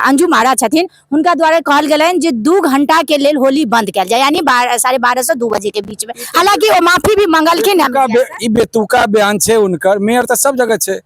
अंजुम आरा छथिन, हुनका द्वारा कहल गेलनि जे 2 घंटा के लेल होली बंद कयल जाय, यानी 12:30 से 2 बजे के बीच में। हालांकि ओ माफी भी मंगलखिन हैं। ई बेतुका बयान छै हुनकर। मेयर तऽ सब जगह छै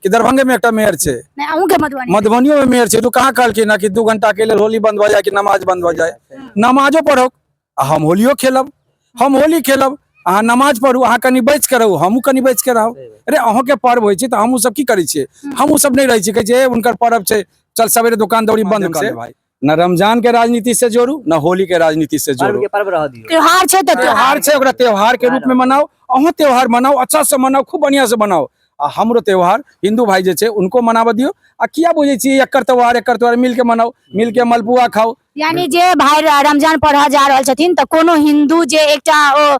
कि दरभंगे में एकटा मेयर छै? नहि, अहूँ के मधुबनी, मधुबनियो में मेयर छै। तो कहाँ कहलखिन कि 2 घंटा के लेल होली बंद भऽ जाय कि नमाज बंद भऽ जाय? नमाजो पढ़ो आ हम होलियो खेलब, हम होली खेलब, अहाँ नमाज पढ़ू, अहाँ कनि बचि के रहू, हमहूँ कनि बचि के रहब। अरे अहूँके पर्व होइ छै तऽ हमहूँ सब की करै छियै? हमहूँ सब नहि रहै छियै, कहै छियै हुनकर पर्व छै, चल सवेरे दुकान दौरी बंद कर भाई। न रमजान के राजनीति से जोड़ू, न होली के राजनीति से जोड़ू। पर्व रह दियौ। त्योहार छै तऽ त्योहार छै, ओकरा त्योहार के रूप में मनाउ। अहूँ त्योहार मनाउ, अच्छा से मनाउ, खूब बढ़िया से मनाउ। आ हमरो त्योहार हिंदू भाई जे छै उनको मनाबऽ दियौ। आ किया बुझै छियै एकर त्योहार एकर त्योहार, मिल के मनाउ, मिल के मलपुआ खाउ। यानी जे भाई रमजान पढ़ऽ जा रहल छथिन तऽ कोनो हिंदू जे एकटा ओ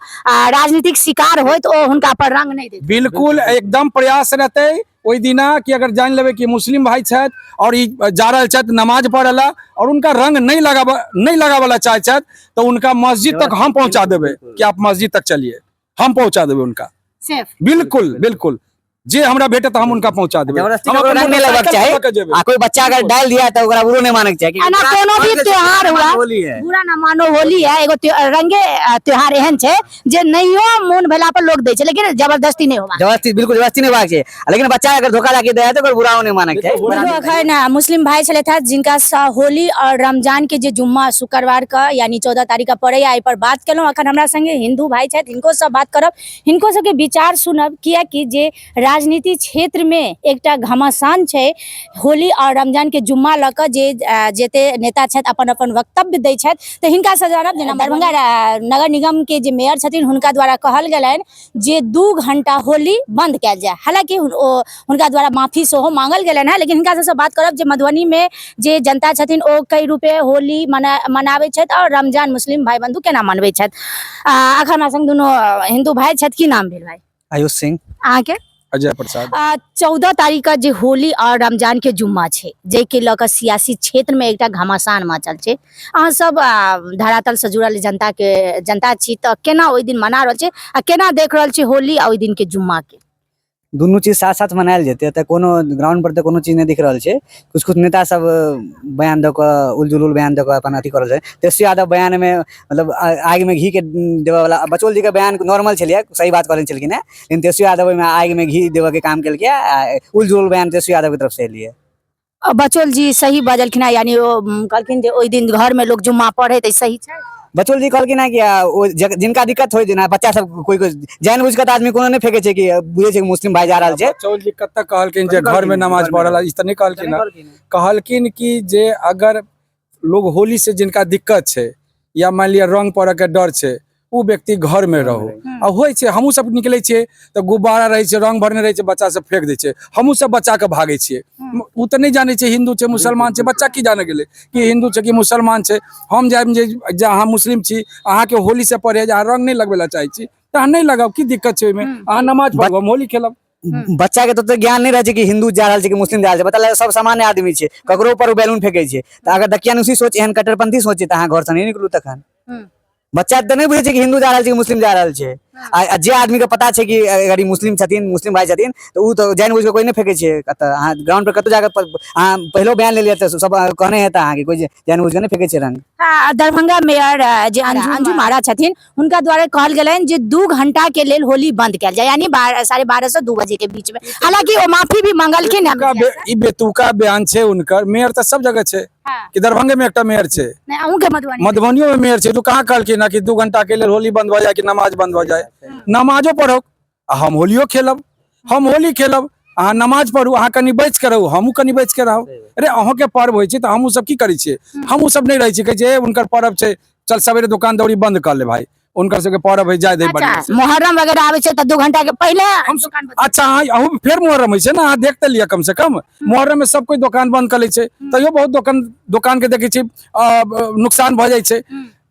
राजनीतिक शिकार होइत ओ हुनका पर रंग नहि देत। बिल्कुल एकदम प्रयास रहतै ओहि दिना कि अगर जानि लेबै कि मुस्लिम भाई छथि और ई जा रहल छथि नमाज पढ़ऽ ला और उनका रंग नहीं लगाबऽ ला चाहै छथि तऽ उनका मस्जिद तक हम पहुंचा देबै कि आप मस्जिद तक चलिए, हम पहुंचा देबै उनका। सेफ। बिल्कुल बिल्कुल, जे हमरा भेटत हम उनका पहुंचा देबै। जबरदस्ती हम ककरो अपन रंग नहीं लगबाक मोटरसाइकिल चाही। लऽ कऽ जेबै। आ कोई बच्चा अगर डाल दिया तो ओकरा बुरो नहीं मानक चाही। एना कोनो भी त्योहार हुआ, होली है, बुरा ना मानो होली है, एगो रंगे त्योहार एहन छै जे नहियो मोन भेला पर लोग दै छै, लेकिन जबरदस्ती नहीं होबाक। जबरदस्ती बिल्कुल जबरदस्ती नहीं होबाक छै, लेकिन बच्चा अगर धोखा लाके दे है तो ओकर बुरा नहीं मानक चाही। देखो, अखन मुस्लिम भाई छलथि हैं जिनका सँ होली और रमजान के जे जुम्मा शुक्रवार के यानी 14 तारीख के पड़ैया, एहि पर बात केलहुँ। अखन हमरा संगे हिंदू भाई छथि, हिनको सँ बात करब, हिनको सबके विचार सुनब, कियाकि जे राजनीति क्षेत्र में एकटा घमासान छै होली और रमजान के जुम्मा लऽ कऽ, जे जते नेता छथि अपन अपन वक्तव्य दै छथि, तऽ हिनका सँ जानब। जेना दरभंगा नगर निगम के जे मेयर छथिन हुनका द्वारा कहल गेलनि जे 2 घंटा होली बंद कयल जाय। हालांकि ओ हुनका द्वारा माफी सेहो मांगल गेलनि हेँ, लेकिन हिनका सबसँ बात करब जे मधुबनी में जे जनता छथिन ओ कई रूपे होली मनाबै छथि और रमजान मुस्लिम भाई बंधु केना मनबै छथि। अखन हमरा संग दुनू हिंदू भाई छथि। की नाम भेल भाई? आयुष सिंह। अहाँके? अजय प्रसाद। 14 तारीख के जे होली और रमजान के जुम्मा छै, जाहि के लऽ कऽ सियासी क्षेत्र में एकटा घमासान मचल छै, अहाँ सब धरातल से जुड़ल जनता छी, तऽ केना ओहि दिन मना रहल छै आ केना देख रहल छी होली आ ओहि दिन के जुम्मा के? दुनू चीज साथ साथ मनायल जेतै। तऽ कोनो ग्राउंड पर तऽ कोनो चीज नहि दिख रहल छै। कुछ कुछ नेता सब बयान दऽ कऽ, उल जुलूल बयान दऽ कऽ अपन अथी कऽ रहल छै। तेजस्वी यादव बयान में मतलब आगि में घी के देबऽ वाला, बचौल जी के बयान नॉर्मल छलियै, सही बात कहने छलखिन हेँ, लेकिन तेजस्वी यादव ओहिमे आगि में घी देबऽ के काम केलकै आ उल जुलूल बयान तेजस्वी यादव के तरफ से एलियै। बचौल जी सही बजलखिन हेँ, यानी ओ कहलखिन जे ओहि दिन घर में लोग जुम्मा पढ़े, तऽ सही छै? बचौल जी कहलखिन हेँ कि ओ जिनका दिक्कत होइ, जेना बच्चा सब कोई कोई जानि बुझि कऽ तऽ आदमी कोनो नहि फेकै छै कि बुझै छै कि मुस्लिम भाई जा रहल छै। बचौल जी कतऽ कहलखिन जे घर में नमाज पढ़ल, ई तऽ नहि कहलखिन हेँ। कहलखिन कि जे अगर लोग होली से जिनका दिक्कत छै या मान लिअ रंग पड़ऽ के डर छै, ओ व्यक्ति घर में रहू। आ होइ छै, हमहूँ सब निकलै छियै तऽ गुब्बारा रहै छै, रंग भरने रहै छै, बच्चा सब फेंक दै छै, हमहूँ सब बच्चा के भागै छियै। ओ तऽ नहि जानै छै हिंदू छै मुसलमान छै, बच्चा की जाने गेलै कि हिंदू छै कि मुसलमान छै। हम जायब जे अहाँ मुस्लिम छी, अहाँके होली से परहेज, अहाँ रंग नहि लगबै लए चाहै छी तऽ अहाँ नहि लगाउ, की दिक्कत छै ओहिमे? अहाँ नमाज पढ़ू, हम होली खेलब। बच्चा के तऽ ओते ज्ञान नहि रहै छै कि हिंदू जा रहल छै कि मुस्लिम जा रहल छै, बच्चा सब सामान्य आदमी छै, ककरो पर बैलून फेंकै छै। तऽ अगर दकियानुसी सोच एहन कट्टरपंथी सोच छै तऽ अहाँ घर से नहि निकलू तखन। बच्चा तऽ नहि बुझै छै कि हिंदू जा रहल छै कि मुस्लिम जा रहल छै। आ जे आदमी के पता छै कि अगर ई मुस्लिम छथिन, मुस्लिम भाई छथिन, तऽ ओ तऽ जानि बुझि कऽ कोई नहि फेंकै छै। कतऽ अहाँ ग्राउंड पर कतौ जाकऽ अहाँ पहिलो बयान लेलियै तऽ सब कहने हेतै अहाँके कोई जानि बुझि कऽ नहि फेंकै छै रंग। दरभंगा मेयर जे अंजुम आरा छथिन हुनका द्वारा कहल गेलनि जे 2 घंटा के लेल होली बंद कयल जाय, यानी 12:30 से 2 बजे के बीच में। हालांकि ओ माफी भी मंगलखिन हैं। ई बेतुका बयान छै हुनकर। मेयर तऽ सब जगह छै कि दरभंगे में एकटा मेयर छै? नहि, अहूँ के मधुबनी, मधुबनियो में मेयर छै। तो कहाँ कहलखिन कि 2 घंटा के लेल होली बंद भऽ जाय कि नमाज बंद भऽ जाय? नमाजो पढ़ो आ हम होलियो खेलब, हम होली खेलब, अहाँ नमाज पढ़ू, अहाँ कनि बचि के रहू, हमहूँ कनि बचि के रहब। अरे अहूँके पर्व होइ छै तऽ हमहूँ सब की करै छियै? हमहूँ सब नहि रहै छियै, कहै छियै हुनकर पर्व छै, चल सवेरे दुकान दौरी बंद कर ले भाई, हुनकर सबके पर्व है, जाय दे। अच्छा, मुहर्रम वगैरह आबै छै तऽ 2 घंटा के पहिले दुकान बंद। अच्छा, अहूँ फेर मुहर्रम होइ छै ने, अहाँ देख तऽ लिअ, कम से कम मुहर्रम में सब कोई दुकान बंद कऽ लै छै, तैयो बहुत दोकान के देखै छी नुकसान भऽ जाइ छै।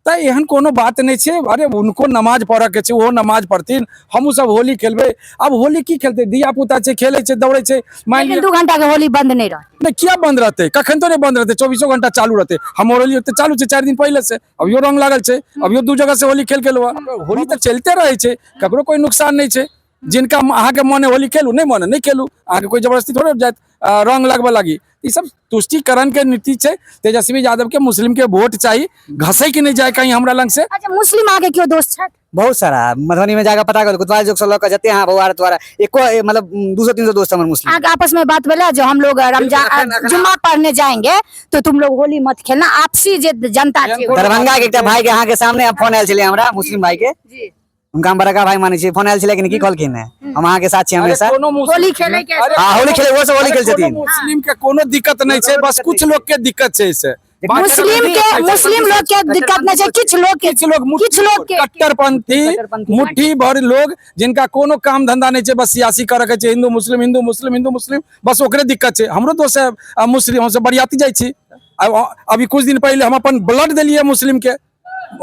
तऽ एहन कोनो बात नहि छै। अरे हुनको नमाज पढ़ऽ के छै, ओहो नमाज पढ़थिन, हमहूँ सब होली खेलबै। आब होली की खेलतै, धिया पुता छै, खेलै छै, दौड़ै छै, मान लेकिन 2 घंटा के होली बंद नहि रहतै। नहि, किया बंद रहतै? कखन तो नहि बंद रहतै, 24 घंटा चालू रहतै। हमर होली तऽ चालू छै 4 दिन पहिले से, अभियो रंग लागल छै, अभियो 2 जगह से होली खेल के लो। होली तऽ चलते रहै छै, ककरो कोई नुकसान नहि छै। जिनका अहाँके मन है होली खेलू, नहि मन है नहि खेलू, अहाँके कोइ जबरदस्ती थोड़े जायत रंग लगबऽ लागी। ई सब तुष्टिकरण के नीति छै। तेजस्वी यादव के मुस्लिम के वोट चाही, घसै के नहि जाय कहीं हमरा लग से। अच्छा, मुस्लिम अहाँके केओ दोस्त छथि? बहुत सारा मधुबनी में जाकर पता करू, कोतवाल चौक से लऽ कऽ जते अहाँ बौआर तोआर एको मतलब 200-300 दोस्त हमर मुस्लिम। अहाँके आपस में बात भेलै जो हम लोग रमजान जुम्मा पढ़ने जाएंगे तो तुम लोग होली मत खेलना, आपसी जे जनता छै। दरभंगा के एकटा भाई के अहाँके सामने फोन आयल छलै हमरा, मुस्लिम भाई के, जी हुनका हम बड़का भाई मानै छियै, फोन आयल छलै कि की कहलखिन है हम अहाँके साथ छी हमेशा। कोनो मुस्लिम- होली खेले के अरे हाँ, होली खेले, वो सब होली अरे खेल छथिन। कोनो मुस्लिम के कोनो दिक्कत नहि छै, बस कुछ लोग के दिक्कत छै एहिसे। मुस्लिम के, मुस्लिम लोग के दिक्कत नहीं छै, किछु लोग के, किछु लोग, किछु लोग के कट्टरपंथी कट्टरपंथी। मुट्ठी भर लोग जिनका कोनो काम धंधा नहि छै, बस सियासी करऽ के छै, हिंदू मुस्लिम हिंदू मुस्लिम हिंदू मुस्लिम, बस ओकरे दिक्कत छै। हमरो दोस्त है, मुस्लिम, हमसब बरियाती जाइ छी। अभी कुछ दिन पहिले हम अपन ब्लड देलियै मुस्लिम के,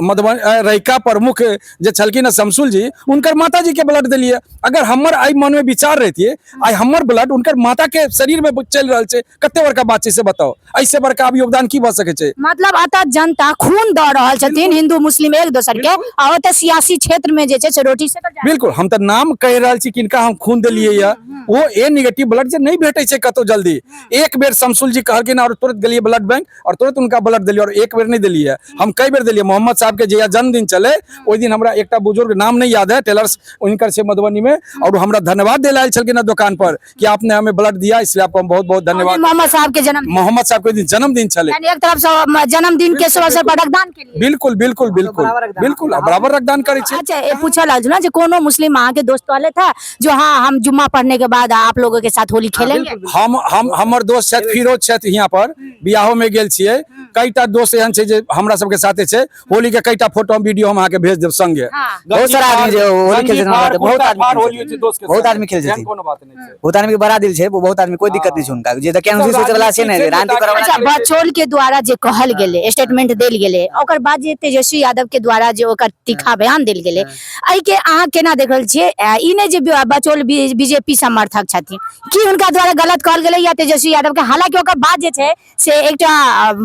मधुबनी रैका प्रमुख जे छलखिन हँ शमसुल जी, हुनकर माता जी के ब्लड देलियै। अगर हमर आइ मन में विचार रहितियै, आइ हमर ब्लड हुनकर माता के शरीर में चलि रहल छै, कते बड़का बात छै से बताउ। एहिसे बड़का आब योगदान की भऽ सकै छै? मतलब अतः जनता खून दऽ रहल छथिन हिंदू मुस्लिम एक दोसर के, आ ओतऽ सियासी क्षेत्र में जे छै से रोटी सेकल जा रहल। बिल्कुल, हम तऽ नाम कहि रहल छी किनका हम खून देलियै ये, ओ ए निगेटिव ब्लड जे नहि भेटै छै कतौ जल्दी। एक बेर शमसुल जी कहलखिन और तुरंत गेलियै ब्लड बैंक और तुरंत उनका ब्लड देलियै, और एक बेर नहि देलियै, हम कई बेर देलियै। मोहम्मद साहब के जहिया जन्मदिन चले ओहि दिन हमरा एकटा बुजुर्ग, नाम नहीं याद है, टेलर्स उनकर से मधुबनी में, और हमरा धन्यवाद दिलायल छलखिन हँ दुकान पर कि आपने हमें ब्लड दिया, इसलिए आपको हम बहुत बहुत धन्यवाद। मोहम्मद साहब के जन्म, मोहम्मद साहब के दिन जन्मदिन छले, यानी एक तरफ से जन्मदिन के शुभ अवसर पर रक्तदान के लिए। बिल्कुल बिल्कुल बिल्कुल बराबर रक्तदान। बिल्कुल बराबर रक्तदान करै छै। अच्छा, ये पूछल ना जे कोनो मुस्लिम अहाँ के दोस्त वाले था जो हाँ हम जुम्मा पढ़ने के बाद आप लोगों के साथ होली खेलेंगे? हम हम हमर दोस्त छथि फिरोज छथि, हियाँ पर बियाहो में गेल छियै, कईटा दोस्त एहन छै जे हमरा सबके साथे छै। होली के कईटा फोटो हम वीडियो हम अहाँके भेज देब संगे। बहुत सारा आदमी जे होली खेल छथिन, बहुत आदमी खेल होली छै दोस्त के बहुत संगे। आदमी खेल एहन छथिन। कोनो बात नहि छै। बहुत आदमी के बड़ा दिल छै, बहुत आदमी कोई दिक्कत नहीं छै हुनका, जे दकियानुसी सोचे वाला छै ने, जे राजनीति करऽ वाला अच्छा, बचौल के द्वारा जे कहल गेलै, स्टेटमेंट देल गेलै, ओकर बाद जे तेजस्वी यादव के द्वारा जे ओकर तीखा बयान देल गेलै, एहि के अहाँ केना देख रहल छियै? ई नहि जे बचौल बीजेपी समर्थक छथिन, की हुनका द्वारा गलत कहल गेलै या तेजस्वी यादव के? हालांकि ओकर बाद जे छै से एकटा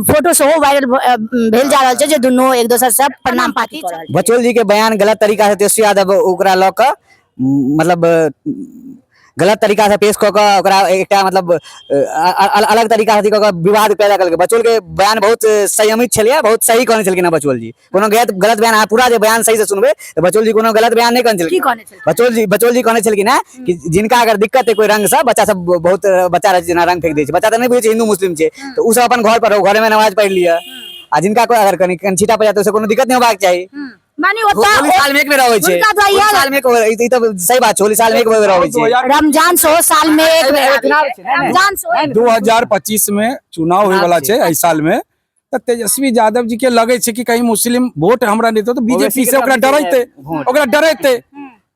फोटो सेहो वायरल भेल जा रहल छै जे दुनू एक दोसर से प्रणाम पाती कऽ रहल छै। बचौल जी के बयान गलत तरीका से तेजस्वी यादव ओकरा लऽ कऽ मतलब गलत तरीका से पेश कऽ कऽ ओकरा एकटा मतलब अलग तरीका से अथी कऽ कऽ विवाद पैदा केलकै। बचौल के बयान बहुत संयमित छलैए, बहुत सही कहने छलखिन हँ बचौल जी, कोनो गलत गलत बयान अहाँ पूरा जे बयान सही से सुनबै तऽ बचौल जी कोनो गलत बयान नहि कहने की छलखिन। कहने छलखिन? बचौल जी कहने छलखिन हँ कि जिनका अगर दिक्कत है कोई रंग से, बच्चा सब बहुत बच्चा रहै छै जेना रंग फेंक दै छै, बच्चा तऽ नहि बुझै छै हिंदू मुस्लिम छै, तऽ ओ सब अपन घर पर रहू, घरे में नमाज पढ़ि लिअ, आ जिनका कोई अगर कनि कनि छीटा पड़ि जाय तऽ ओहिसँ कोनो दिक्कत नहि होबाक चाही। माने ओतऽ होली साल में एक बेर अबै छै, हुनका द्वारा होली साल में एक बेर, ई तऽ सही बात छै, होली साल में एक बेर अबै छै। रमजान सेहो साल में एक बेर आबै चुनाव छै। छै, नहि, नहि। रमजान सेहो 2025 में चुनाव होय वाला छै एहि साल में, तऽ तेजस्वी यादव जी के लगे छै कि कहीं मुस्लिम वोट हमरा नहि देतौ तऽ बीजेपी से ओकरा डरेतै, ओकरा डरेतै,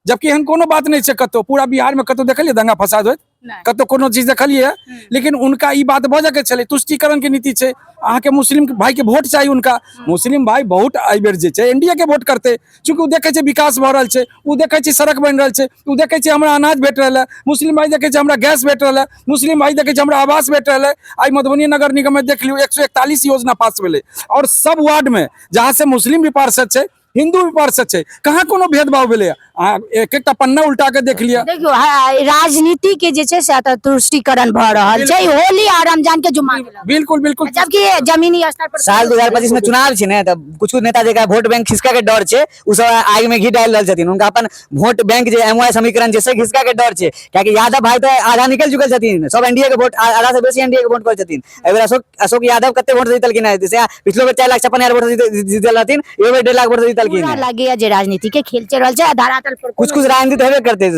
जबकि एहन कोनो बात नहि छै। कतौ पूरा बिहार में कतौ देखलियै दंगा फसाद होइत, कतौ कोनो चीज देखलियै? लेकिन उनका ई बात बजऽ के छलै, तुष्टिकरण के नीति छै। अहाँके मुस्लिम भाई के वोट चाही, उनका मुस्लिम भाई बहुत एहि बेर जे छै एनडीए के वोट करतै, चूँकि ओ देखै छै विकास भऽ रहल छै, ओ देखै छै सड़क बनि रहल छै, ओ देखै छै हमरा अनाज भेट रहल है, मुस्लिम भाई देखै छै हमरा गैस भेट रहल है, मुस्लिम भाई देखै छै हमरा आवास भेट रहल है। आइ मधुबनी नगर निगम में देख लियौ 141 योजना पास भेलै, और सब वार्ड में जहाँ से मुस्लिम भी पार्षद छै हिंदू भी पार्षद छै, कहाँ कोनो भेदभाव भेलै? अहाँ एक एकटा पन्ना उल्टा के देख लिअ। देखियौ, राजनीति के जे छै से एतऽ तुष्टिकरण भऽ रहल छै होली आ रमजान के जुम्मा के लऽ कऽ। बिल्कुल बिल्कुल। जबकि जमीनी स्तर पर साल 2025 में चुनाव छै ने, तऽ कुछ कुछ नेता जेकरा वोट बैंक खिसका के डर छै ओ सब आग में घी डालि रहल छथिन। हुनका अपन वोट बैंक जे एम वाई समीकरण छै से खिसका के डर छै, कियाकि यादव भाई तऽ आधा निकलि चुकल छथिन, सब एनडीए के वोट आधा से बेसी एनडीए के वोट करै छथिन। एहि बेर अशोक यादव कते वोट जीतलखिन है? जैसे पिछलो बेर 4,56,000 वोट जीतल रहथिन, एहि बेर 1.5 लाख वोट जीतलखिन पूरा है। लागैया जे राजनीति के खेल चलि रहल छै आ धरातल पर कुछ कुछ राजनीति तऽ हेबे करतै।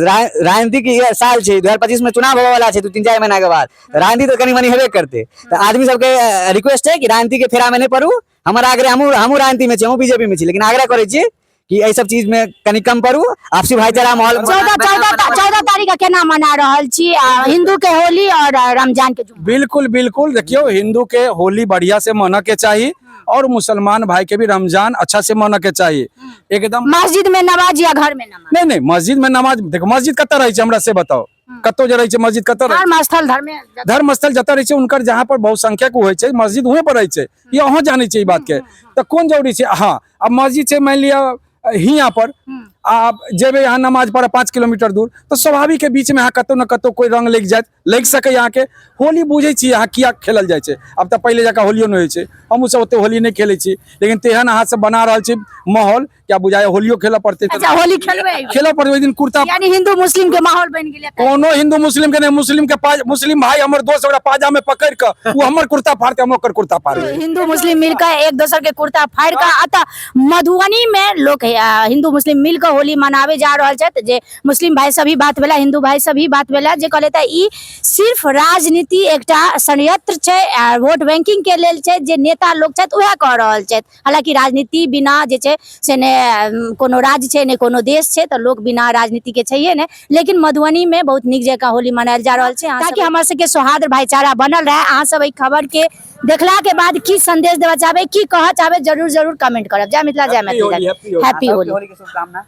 राजनीति के ई साल छै, 2025 में चुनाव होबे वाला छै 2-3-4 महीना के बाद, राजनीति तऽ कनि मनि हेबे करतै। तऽ आदमी सबके रिक्वेस्ट छै कि राजनीति के फेरा में नहि पड़ू। हमर आग्रह, हमहूँ राजनीति में छी, हमहूँ बीजेपी में छी, लेकिन आग्रह करै छी कि एहि सब चीज में कनि कम पड़ू, आपसी भाईचारा माहौल। 14 तारीख के केना मना रहल छी हिंदू के होली और रमजान के जुम्मा? बिल्कुल बिल्कुल, देखियौ हिंदू के होली बढ़िया से मना के चाही और मुसलमान भाई के भी रमजान अच्छा से मना के चाही एकदम। मस्जिद में नमाज या घर में नमाज? नहीं नहीं, मस्जिद में नमाज। देखो मस्जिद कतऽ रहै छै हमरा से बताओ, कतौ जे रहै छै मस्जिद कतऽ रहै? धर्मस्थल धर्मे धर्मस्थल जतऽ रहै छै उनकर जहाँ पर बहुसंख्यक होइ छै मस्जिद वहें पर रहै छै, ई अहाँ जानै छियै ई बात के, तऽ कोन जरूरी छै? हाँ, अब मस्जिद छै मानि लिअ हियाँ पर, आ जेबै अहाँ नमाज पढ़ऽ 5 किलोमीटर दूर, तऽ स्वाभाविक बीचमे अहाँ कतहु ने कतहु कोइ रंग लागि जायत, लागि सकैए अहाँके। होली बुझै छी अहाँ किया खेलल जाइ छै? आब तऽ पहिले जकाँ होलियो नहि होइ छै, हमहूँ सब ओते होली नहि खेलै छी, लेकिन तेहन अहाँ सब बना रहल छी माहौल कि आब बुझाइए होलियो खेलऽ पड़तै। अच्छा, होली खेलबै? खेलऽ पड़तै ओहि दिन कुर्ता। यानी हिंदू मुस्लिम के माहौल बनि गेलै। कोनो हिंदू मुस्लिम के नहि, मुस्लिम के पाज, मुस्लिम भाई हमर दोस्त, ओकरा पाजा में पकड़ के ओ हमर कुर्ता फाड़ते, हम ओकर कुर्ता फाड़बै। हिंदू मुस्लिम मिलकर एक दोसर के कुर्ता फाड़ कऽ अतः मधुबनी में लोक हिंदू मुस्लिम मिलकर होली मनावे जा रहल छथि। जे मुस्लिम भाई सब ही बात भेला, हिंदू भाई सब ही बात भेला, जे कहले तऽ ई सिर्फ राजनीति एकटा षड्यंत्र छै, वोट बैंकिंग के लेल छै, जे नेता लोग छथि उएह कऽ रहल छथि। हालांकि राजनीति बिना जे छै से ने कोनो राज्य छै ने कोनो देश छै, तऽ लोक बिना राजनीति के छैहे ने। लेकिन मधुबनी में बहुत नीक जकाँ होली मनायल जा रहल छै, ताकि हमर सबके सौहार्द भाईचारा बनल रहे। अहाँ सब एहि खबर के देखला के बाद की संदेश देबऽ चाहबै, की कहऽ चाहबै, जरूर जरूर कमेंट करब। जय मिथिला, जय मैथिली, हैप्पी होली। होली के शुभकामना।